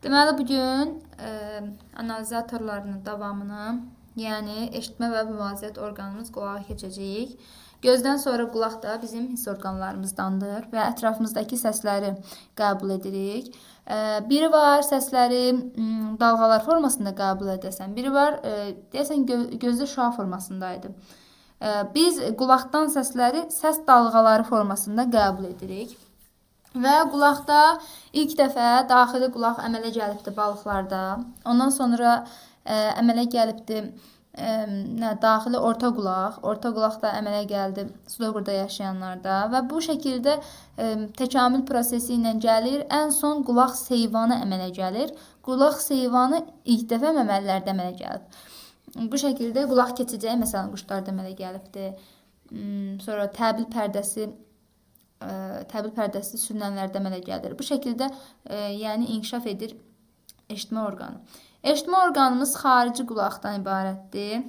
Deməli bu gün analizatorlarının davamını, yəni eşitmə və müvaziyyət orqanımız qulağa keçəcəyik. Gözdən sonra qulaq da bizim hiss orqanlarımızdandır və ətrafımızdakı səsləri qəbul edirik. Biri var səsləri dalğalar formasında qəbul edəsən, biri var deyəsən gözdə şüa formasındaydı. Biz qulaqdan səsləri səs dalğaları formasında qəbul edirik. Və qulaqda ilk dəfə daxili qulaq əmələ gəlibdi balıqlarda. Ondan sonra əmələ gəlibdi daxili orta qulaq. Orta qulaq da əmələ gəldi suda burada yaşayanlarda və bu şəkildə təkamül prosesi ilə gəlir. Ən son qulaq seyvanı əmələ gəlir. Qulaq seyvanı ilk dəfə məməlilərdə əmələ gəlib. Bu şəkildə qulaq keçəcəyi məsələn quşlarda əmələ gəlibdi. Sonra təbil pərdəsi sürünənlərdə əmələ gəlir. Bu şəkildə yəni inkişaf edir eşitmə orqanı. Eşitmə orqanımız xarici qulaqdan ibarətdir.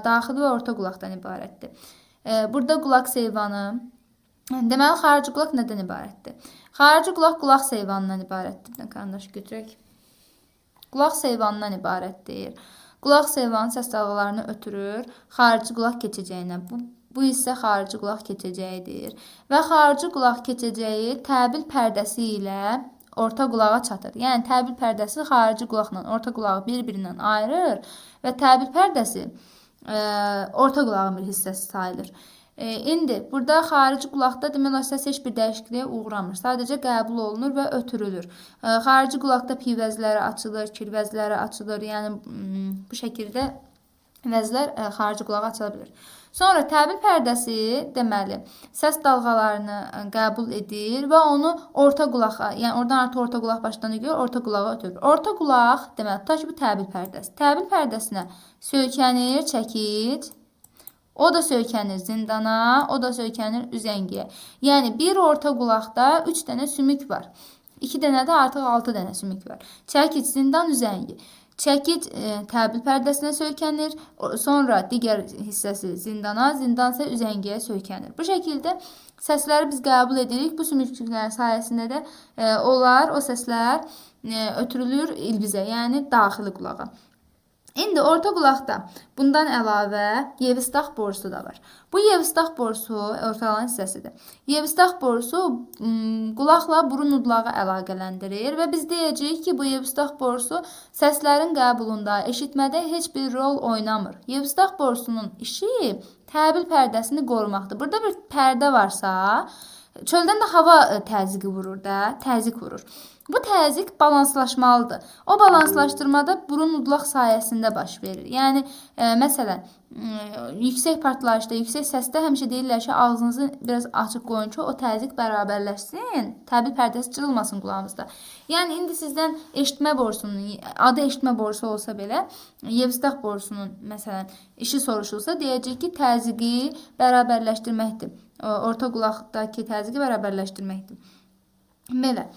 Daxili və orta qulaqdan ibarətdir. Burada qulaq seyvanı. Deməli, xarici qulaq nədən ibarətdir? Xarici qulaq qulaq seyvanından ibarətdir. Bir karandaş götürək. Qulaq seyvanından ibarətdir. Qulaq seyvanı səs dalğalarını ötürür xarici qulaq keçəcəyinə. Bu hissə xarici qulaq keçəcəyidir. Və xarici qulaq keçəcəyi təbil pərdəsi ilə orta qulağa çatır. Yəni təbil pərdəsi xarici qulaqla orta qulağı bir-birindən ayırır və təbil pərdəsi orta qulağın bir hissəsi sayılır. İndi burada xarici qulaqda demək olar səs heç bir dəyişikliyə uğramır. Sadəcə qəbul olunur və ötürülür. Xarici qulaqda piy vəzləri açılır, kir vəzləri açılır. Yəni bu şəkildə vəzlər xarici qulağa açıla bilir. Sonra təbil pərdəsi deməli səs dalğalarını qəbul edir və onu orta qulağa, yəni oradan artıq orta qulaq başlanır, görə orta qulağa ötürür. Orta qulaq deməli tutaq ki, bu təbil pərdəsi. Təbil pərdəsinə söykənir çəkic, o da söykənir zindana, o da söykənir üzəngiyə. Yəni bir orta qulaqda 3 dənə sümük var. 2 dənə də artıq 6 dənə sümük var. Çəkic, zindan, üzəngi. Çəkic təbil pərdəsinə söykənir, sonra digər hissəsi zindana, zindan isə üzəngiyə söykənir. Bu şəkildə səsləri biz qəbul edirik. Bu sümükcüklərin sayəsində də o səslər ötürülür ilbizə, yəni daxili qulağa. İndi orta qulaqda bundan əlavə Yevstax borusu da var. Bu Yevstax borusu ortalan hissəsidir. Yevstax borusu qulaqla burun udlağı əlaqələndirir və biz deyəcəyik ki, bu Yevstax borusu səslərin qəbulunda, eşitmədə heç bir rol oynamır. Yevstax borusunun işi təbil pərdəsini qorumaqdır. Burada bir pərdə varsa, çöldən də hava təzyiqi vurur da, təzyiq vurur. Bu təzyiq balanslaşmalıdır. O balanslaşdırmada burun udlaq sayəsində baş verir. Yəni, məsələn, yüksək partlayışda, yüksək səsdə həmişə deyirlər ki, ağzınızı biraz açıq qoyun ki, o təzyiq bərabərləşsin, təbil pərdəsi cırılmasın qulağınızda. Yəni, indi sizdən eşitmə borusunun, adı eşitmə borusu olsa belə, Yevstax borusunun, məsələn, işi soruşulsa, deyəcək ki, təzyiqi bərabərləşdirməkdir. Orta qulaqdakı təzyiqi bərabərləşdirməkdir. Belə.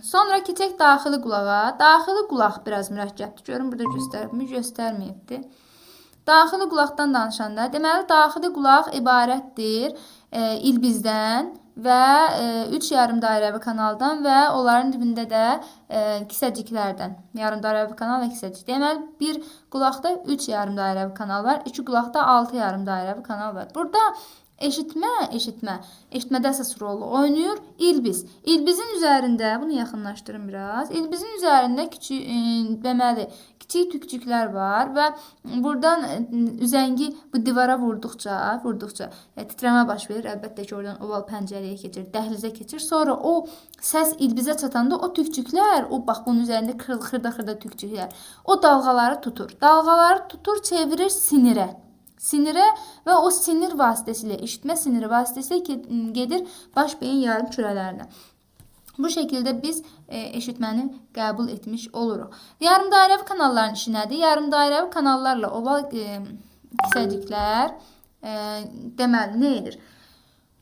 Sonra keçək daxili qulağa. Daxili qulaq biraz mürəkkəbdir. Görün, burada göstəribmi, göstərməyibdir. Daxili qulaqdan danışanda, deməli, daxili qulaq ibarətdir ilbizdən və 3 yarımdairəvi kanaldan və onların dibində də kisəciklərdən. Yarımdairəvi kanal və kisəcik. Deməli, bir qulaqda 3 yarımdairəvi kanal var, 2 qulaqda 6 yarımdairəvi kanal var. Burada eşitmədə əsas rolu oynayır ilbiz. İlbizin üzərində, bunu yaxınlaşdırın biraz. İlbizin üzərində kiçik tükcüklər var və buradan üzəngi bu divara vurduqca titrəmə baş verir. Əlbəttə ki, oradan oval pəncərəyə keçir, dəhlizə keçir. Sonra o səs ilbizə çatanda o tükcüklər, o bax bunun üzərində xırda-xırda tükcüklər, o dalğaları tutur. Dalğaları tutur, çevirir sinirə. Sinirə və o sinir vasitəsilə, eşitmə siniri vasitəsilə gedir baş beyin yarım kürələrinə. Bu şəkildə biz eşitməni qəbul etmiş oluruq. Yarımdairəvi kanalların işi nədir? Yarımdairəvi kanallarla oval kisəciklər deməli nə edir?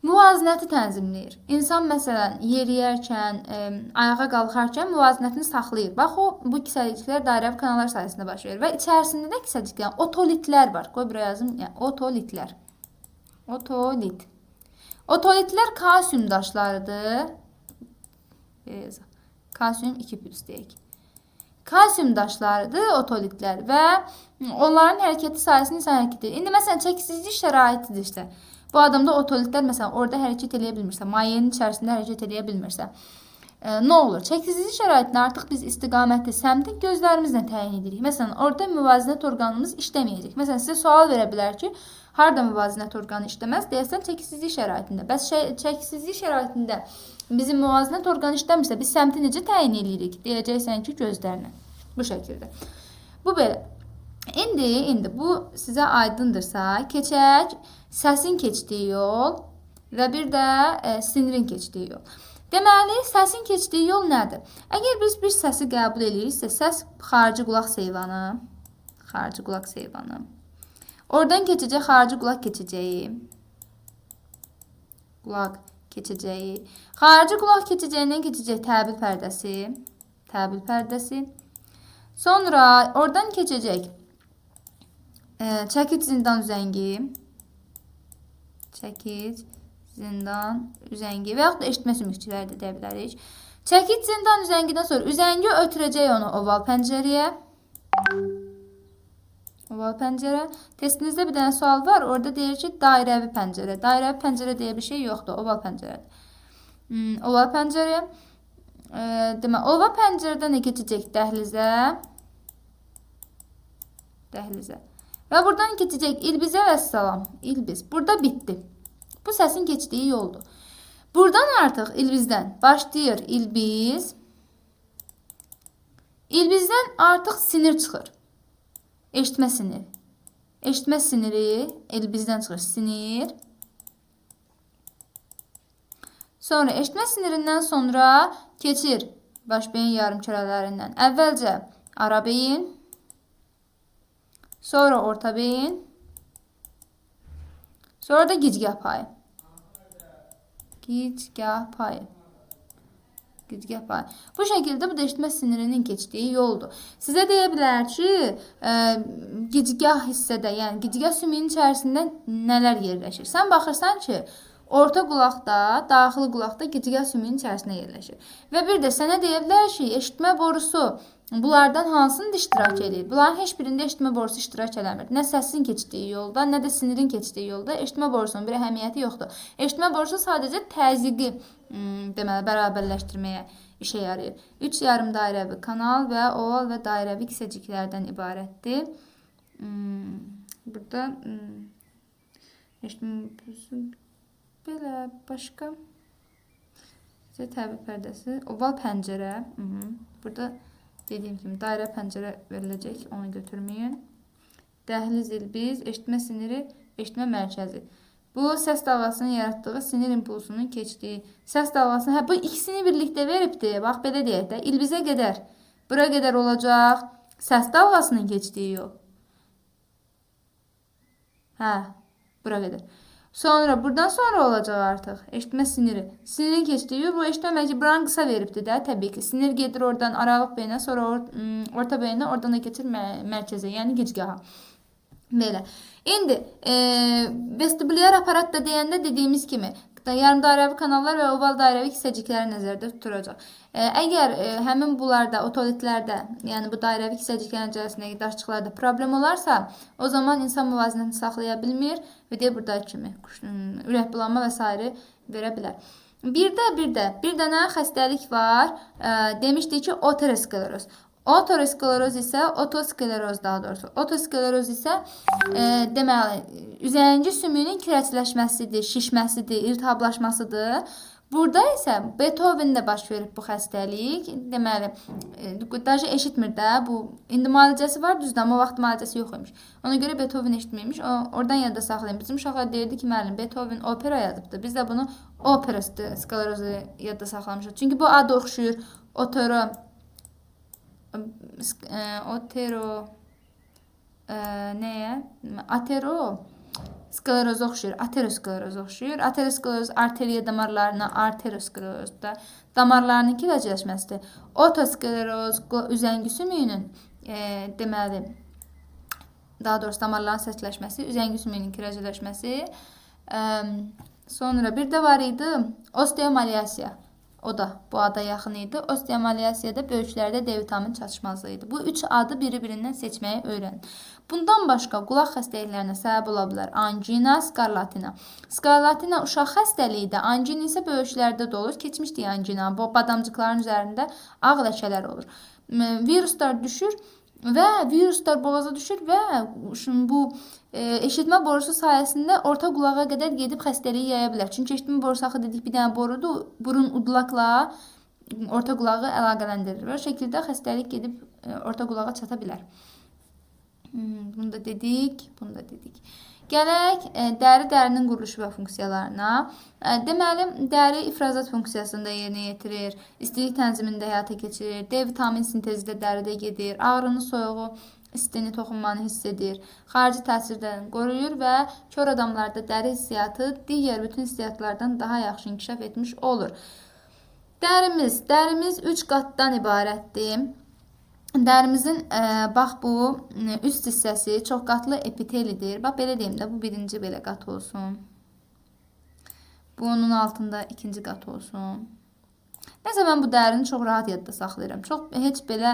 Müvazinəti tənzimləyir. İnsan məsələn yeriyərkən, ayağa qalxarkən müvazinətini saxlayır. Bax o, bu kisəciklər dairəvi kanallar sayəsində baş verir və içərisində də kisəciklər, otolitlər var. Qoy buraya yazım, yəni otolitlər. Otolit. Otolitlər kalsium daşlarıdır. Kalsium 2 plus deyək. Kalsium daşlarıdır otolitlər və onların hərəkəti sayəsində insan hərəkət edir. İndi məsələn çəkisizlik şəraitidirsə, bu adamda otolitlər məsələn orada hərəkət eləyə bilmirsə, mayenin içərisində hərəkət eləyə bilmirsə, nə olur? Çəkisizlik şəraitində artıq biz istiqaməti, səmti gözlərimizlə təyin edirik. Məsələn, orada müvazinət orqanımız işləməyəcək. Məsələn, sizə sual verə bilər ki, harda müvazinət orqanı işləməz? Deyəsən, çəkisizlik şəraitində. Bəs çəkisizlik şəraitində bizim müvazinət orqanı işləmirsə, biz səmti necə təyin edirik? Deyəcəksən ki, gözlərlə. Bu şəkildə. Bu belə. İndi bu sizə aydındırsa, keçək səsin keçdiyi yol və bir də sinirin keçdiyi yol. Deməli, səsin keçdiyi yol nədir? Əgər biz bir səsi qəbul eləyiriksə, səs xarici qulaq seyvanı, xarici qulaq seyvanı. Oradan keçəcək xarici qulaq keçəcəyi, qulaq keçəcəyi. Xarici qulaq keçəcəyindən keçəcək təbil pərdəsi, təbil pərdəsi. Sonra oradan keçəcək çəkic zindan üzəngi, çəkic zindan üzəngi və yaxud da eşitmə sümükçüləri də deyə bilərik. Çəkic zindan üzəngidən sonra üzəngi ötürəcək onu oval pəncərəyə. Oval pəncərə. Testinizdə bir dənə sual var. Orada deyir ki, dairəvi pəncərə. Dairəvi pəncərə deyə bir şey yoxdur. Oval pəncərədir. Oval pəncərəyə. Demək, oval pəncərədən də keçəcək dəhlizə. Dəhlizə. Və buradan keçəcək ilbizə və salam. İlbiz. Burada bitdi. Bu səsin keçdiyi yoldur. Buradan artıq ilbizdən başlayır ilbiz. İlbizdən artıq sinir çıxır. Eşitmə siniri. Eşitmə siniri ilbizdən çıxır. Sinir. Sonra eşitmə sinirindən sonra keçir baş beyin yarımkürələrindən. Əvvəlcə ara beyin, sonra orta beyin, sonra da gicgah payı. Gicgah payı. Gicgah payı. Bu şəkildə bu da eşitmə sinirinin keçdiyi yoldur. Sizə deyə bilər ki, gicgah hissədə, yəni gicgah sümüyünün içərisində nələr yerləşir? Sən baxırsan ki, orta qulaqda, daxili qulaqda gicgah sümüyünün içərisində yerləşir. Və bir də sənə deyə bilər ki, eşitmə borusu bunlardan hansında iştirak edir? Bunların heç birində eşitmə borusu iştirak eləmir. Nə səsin keçdiyi yolda, nə də sinirin keçdiyi yolda eşitmə borusunun bir əhəmiyyəti yoxdur. Eşitmə borusu sadəcə təzyiqi deməli, bərabərləşdirməyə işə yarayır. 3 yarım dairəvi kanal və oval və dairəvi kisəciklərdən ibarətdir. Burada eşitmə borusu belə başqa təbil pərdəsi, oval pəncərə. Burada dediyim kimi dairə pəncərə veriləcək, onu götürməyin. Dəhliz ilbiz, eşitmə siniri, eşitmə mərkəzi. Bu səs dalğasının yaratdığı sinir impulsunun keçdiyi səs dalğasını, hə, bu ikisini birlikdə veribdir. Bax belə deyək də, ilbizə qədər, bura qədər olacaq səs dalğasının keçdiyi yol. Hə, bura qədər. Sonra buradan sonra olacaq artıq eşitmə siniri. Sinirin keçdiyi yol, bu eşitmə mərkəzi buranı qısa veribdir də təbii ki. Sinir gedir oradan aralıq beyinə, sonra orta beyinə, oradan da keçir mərkəzə, yəni gicgaha. Belə. İndi vestibulyar aparat da deyəndə dediyimiz kimi yarım dairəvi kanallar və oval dairəvi hissəcikləri nəzərdə tutulacaq. Əgər həmin bunlarda, otolitlərdə, yəni bu dairəvi hissəciklərin içərisindəki daşçıqlarda problem olarsa, o zaman insan müvazinətini saxlaya bilmir və deyir buradakı kimi ürək bulanma və s. verə bilər. Bir dənə xəstəlik var. Demişdik ki, otoskleroz. Otoskleroz isə otoskleroz daha doğrusu. Otoskleroz isə deməli, üzəngi sümüyünün kirəcləşməsidir, şişməsidir, iltihablaşmasıdır. Burada isə Beethoven-də baş verib bu xəstəlik. Deməli, daşı eşitmir də bu. İndi müalicəsi var, düzdür, amma o vaxt müalicəsi yox imiş. Ona görə Beethoven eşitmirmiş. Oradan yadda saxlayın. Bizim uşaqlar deyirdi ki, müəllim, Beethoven opera yazıbdı. Biz də bunu opera sklerozu yadda saxlamışıq. Çünki bu adı oxşuyur otero otero nəyə? Atero skleroz oxşuyur. Ateroskleroz oxşuyur. Ateroskleroz arteriya damarlarına, arteriosklerozda damarlarının kirəcləşməsidir. Otoskleroz üzəngi sümüyünün deməli, daha doğrusu damarların sərtləşməsi, üzəngi sümüyünün kirəcləşməsi. Sonra bir də var idi osteomalyasiya. O da bu ada yaxın idi. Osteomalyasiya da böyüklərdə D vitamini çatışmazlığı idi. Bu üç adı biri-birindən seçməyi öyrənin. Bundan başqa qulaq xəstəliklərinə səbəb ola bilər angina, skarlatina. Skarlatina uşaq xəstəliyidir. Angina isə böyüklərdə də olur. Keçmişdik angina. Bu badamcıqların üzərində ağ ləkələr olur. Viruslar düşür və viruslar boğaza düşür və bu eşitmə borusu sayəsində orta qulağa qədər gedib xəstəliyi yaya bilər. Çünki eşitmə borusu axı dedik bir dənə borudur. Burun udlaqla orta qulağı əlaqələndirir. Və o şəkildə xəstəlik gedib orta qulağa çata bilər. Bunu da dedik, bunu da dedik. Gələk dəri, dərinin quruluşu və funksiyalarına. Deməli, dəri ifrazat funksiyasını da yerinə yetirir, istilik tənzimini də həyata keçirir, D vitamin sintezi də dəridə gedir, ağrını, soyuğu, istini, toxunmanı hiss edir, xarici təsirdən qoruyur və kör adamlarda dəri hissiyatı digər bütün hissiyatlardan daha yaxşı inkişaf etmiş olur. Dərimiz 3 qatdan ibarətdir. Dərimizin bax bu üst hissəsi çox qatlı epitelidir. Bax belə deyim də, bu birinci belə qat olsun. Bunun altında ikinci qat olsun. Nəsə mən bu dərini çox rahat yadda saxlayıram. Çox heç belə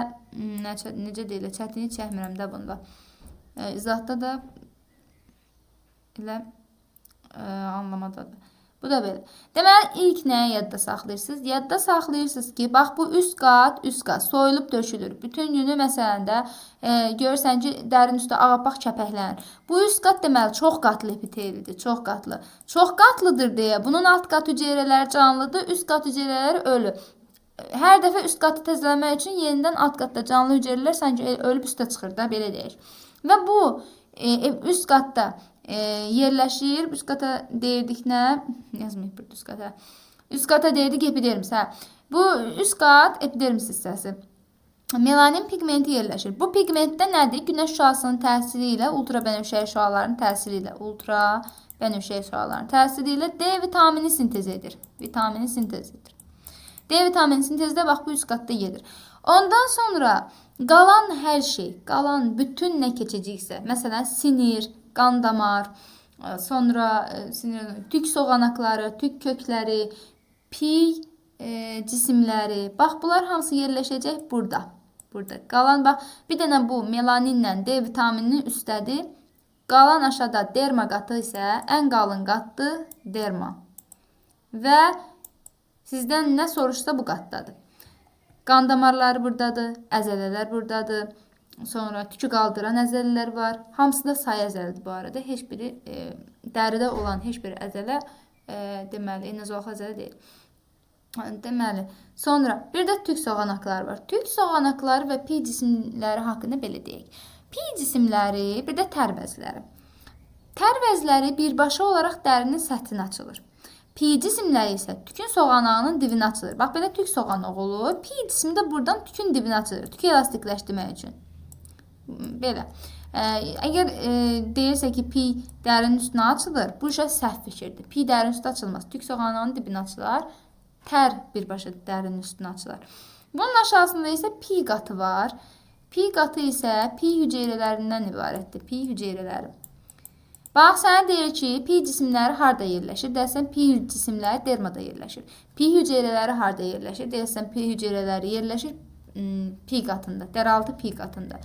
necə deyilir, çətinlik çəkmirəm də bunda. İzahda da elə anlamadadır. Bu da belə. Deməli, ilk nəyə yadda saxlayırsınız? Yadda saxlayırsınız ki, bax bu üst qat soyulub döşülür. Bütün günü məsələn də görürsən ki, dərin üstə ağappaq kəpəklənir. Bu üst qat deməli çox qatlı epitelidir, çox qatlı. Çox qatlıdır deyə bunun alt qat hüceyrələri canlıdır, üst qat hüceyrələri ölü. Hər dəfə üst qatı təzələmək üçün yenidən alt qatda canlı hüceyrələr sanki ölüb üstə çıxır da, belə deyək. Və bu üst qatda yerləşir. Üst qata deyirdik nə? Yazmayıq burada üst qata. Üst qata deyirdik epidermis. Hə. Bu üst qat epidermis hissəsi. Melanin pigmenti yerləşir. Bu pigmentdə nədir? Günəş şüasının təsiri ilə, ultrabənövşəyi şüaların təsiri ilə, ultrabənövşəyi şüaların təsiri ilə D vitamini sintez edir. Vitamini sintez edir. D vitamini sintezdə bax bu üst qatda gedir. Ondan sonra qalan hər şey, qalan bütün nə keçəcəksə, məsələn sinir, qan damar, sonra sinir, tük soğanaqları, tük kökləri, piy cisimləri, bax bunlar hamısı yerləşəcək burada. Burada qalan bax bir dənə bu melaninlə D vitamininin üstədir. Qalan aşağıda derma qatı isə ən qalın qatdır derma. Və sizdən nə soruşsa bu qatdadır. Qan damarları buradadır, əzələlər buradadır. Sonra tükü qaldıran əzələlər var. Hamısı da say əzələdir bu arada. Heç biri dəridə olan heç bir əzələ deməli, enozolx əzələ deyil. Deməli, sonra bir də tük soğanaqları var. Tük soğanaqları və piy cisimləri haqqında belə deyək. Piy cisimləri, bir də tər vəzləri. Tər vəzləri birbaşa olaraq dərinin səthinə açılır. Piy cisimləri isə tükün soğanağının dibinə açılır. Bax, belə tük soğanağı olur. Piy cismi də buradan tükün dibinə açılır. Tükü elastikləşdirmək üçün. Belə. Əgər deyirsə ki, piy dərinin üstünə açılır, bu işə səhv fikirdir. Piy dərinin üstünə açılmaz. Tük soğanağının dibinə açılar. Tər birbaşa dərinin üstünə açılar. Bunun aşağısında isə piy qatı var. Piy qatı isə piy hüceyrələrindən ibarətdir. Piy hüceyrələri. Bax, sənə deyir ki, piy cisimləri harda yerləşir? Deyəsən, piy cisimləri dermada yerləşir. Piy hüceyrələri harda yerləşir? Deyəsən, piy hüceyrələri yerləşir piy qatında, dəraltı piy qatında.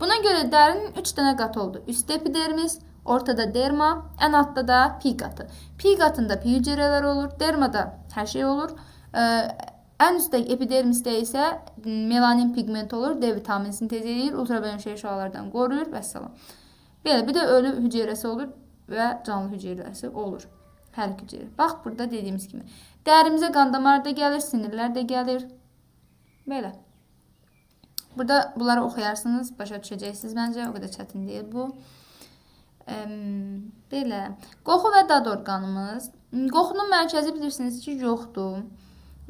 Buna görə dərinin 3 dənə qatı oldu. Üstdə epidermis, ortada derma, ən altda da piy qatı. Piy qatında piy hüceyrələri olur, dermada hər şey olur. Ən üstdə epidermisdə isə melanin pigmenti olur, D vitamini sintez edir, ultrabənövşəyi şüalardan qoruyur və salam. Belə, bir də ölü hüceyrəsi olur və canlı hüceyrəsi olur. Hər iki hüceyrə. Bax, burada dediyimiz kimi. Dərimizə qan damarı da gəlir, sinirlər də gəlir. Belə. Burada bunları oxuyarsınız, başa düşəcəksiniz məncə. O qədər çətin deyil bu. Belə. Qoxu və dad orqanımız. Qoxunun mərkəzi bilirsiniz ki, yoxdur.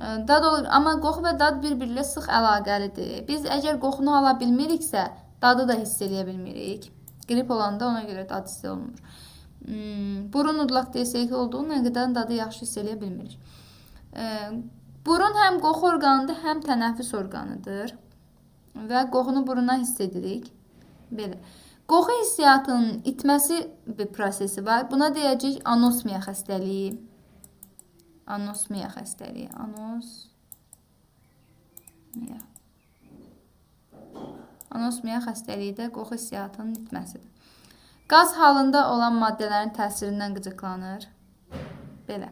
Dad olur, amma qoxu və dad bir-birilə sıx əlaqəlidir. Biz əgər qoxunu ala bilmiriksə, dadı da hiss eləyə bilmirik. Qrip olanda ona görə dad hiss olunmur. Burun udlaq desək olduğuna qədər dadı yaxşı hiss eləyə bilmirik. Burun həm qoxu orqanıdır, həm tənəffüs orqanıdır. Və qoxunu buruna hiss edirik. Belə. Qoxu hissiyatının itməsi bir prosesi var. Buna deyəcəyik anosmiya xəstəliyi. Anosmiya xəstəliyi. Anosmiya. Anosmiya. Anosmiya xəstəliyi də qoxu hissiyatının itməsidir. Qaz halında olan maddələrin təsirindən qıcıqlanır. Belə.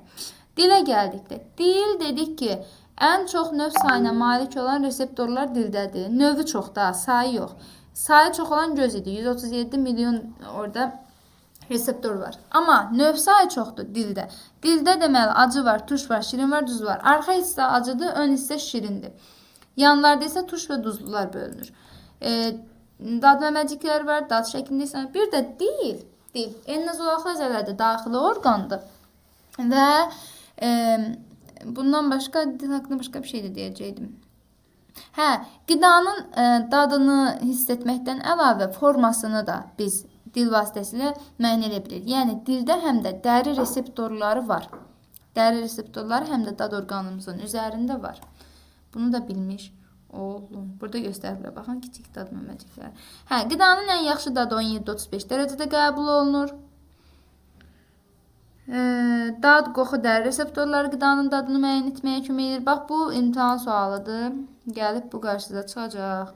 Dilə gəldikdə, dil dedik ki, ən çox növ sayına malik olan reseptorlar dildədir. Növü çox da, sayı yox. Sayı çox olan göz idi. 137 milyon orada reseptor var. Amma növ sayı çoxdur dildə. Dildə deməli acı var, turş var, şirin var, duz var. Arxa hissə acıdır, ön hissə şirindir. Yanlarda isə turş və duzlular bölünür. Dad məməcikləri var, dad şəklində isə bir də dil. Dil enli zolaqlı əzələlərdə daxili orqandır. Və bundan başqa dil haqqında başqa bir şey də deyəcəkdim. Hə, qidanın dadını hiss etməkdən əlavə formasını da biz dil vasitəsilə müəyyən edə bilirik. Yəni dildə həm də dəri reseptorları var. Dəri reseptorları həm də dad orqanımızın üzərində var. Bunu da bilmiş olun. Burada göstəriblər. Baxın, kiçik dad məməcikləri. Hə, qidanın ən yaxşı dadı 17-35 dərəcədə qəbul olunur. Dad, qoxu, dəri reseptorları qidanın dadını müəyyən etməyə kömək edir. Bax, bu imtahan sualıdır. Gəlib bu qarşınıza çıxacaq.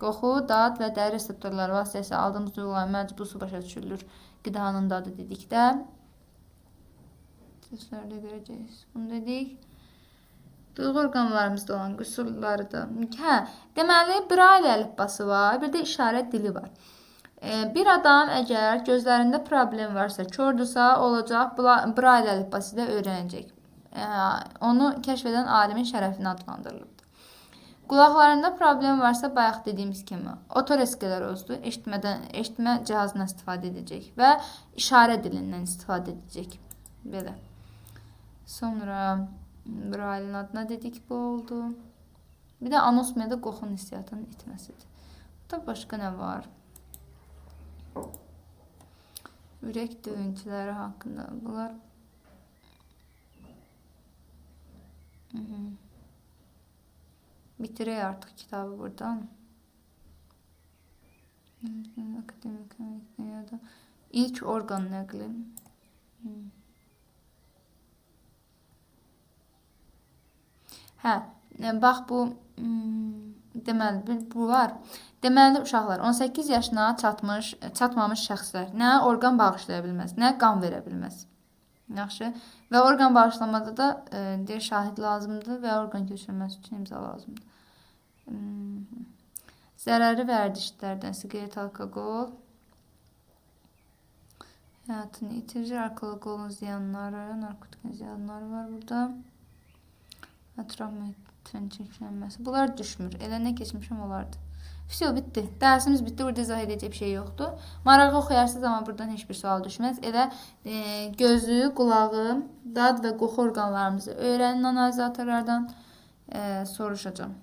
Qoxu, dad və dəri reseptorları vasitəsilə aldığımız duyğuların məcbusu başa düşülür. Qidanın dadı dedikdə. Səslərdə görəcəyiz. Bunu dedik. Duyğu orqanlarımızda olan qüsurları da. Hə, deməli, Braille əlifbası var, bir də işarə dili var. Bir adam əgər gözlərində problem varsa, kördürsə, olacaq Braille əlifbası ilə öyrənəcək. Onu kəşf edən alimin şərəfinə adlandırılıbdır. Qulaqlarında problem varsa, bayaq dediyimiz kimi, otosklerozdur, eşitmə cihazından istifadə edəcək və işarə dilindən istifadə edəcək. Belə. Sonra Braille'in adına dedik, bu oldu. Bir də anosmiyada qoxunun hissiyatının itməsidir. Burada başqa nə var? Ürək döyüntüləri haqqında bunlar. Bitirək artıq kitabı buradan. Akademik dünyada ilk orqan nəqli. Hə, bax bu deməli bu var. Deməli uşaqlar 18 yaşına çatmamış şəxslər nə orqan bağışlaya bilməz, nə qan verə bilməz. Yaxşı. Və orqan bağışlamada da deyir şahid lazımdır və orqan köçürülməsi üçün imza lazımdır. Zərərli vərdişlərdən siqaret, alkoqol həyatını itirir. Alkoqolun ziyanları, narkotikin ziyanları var burada. Ətraf mühitin çirklənməsi. Bunlar düşmür. Elə nə keçmişim olardı. Vəsio, bitdi. Dərsimiz bitdi. Burada izah edəcək bir şey yoxdur. Maraqlı oxuyarsınız, amma buradan heç bir sual düşməz. Elə gözü, qulağı, dad və qoxu orqanlarımızı öyrənin analizatorlardan soruşacağam.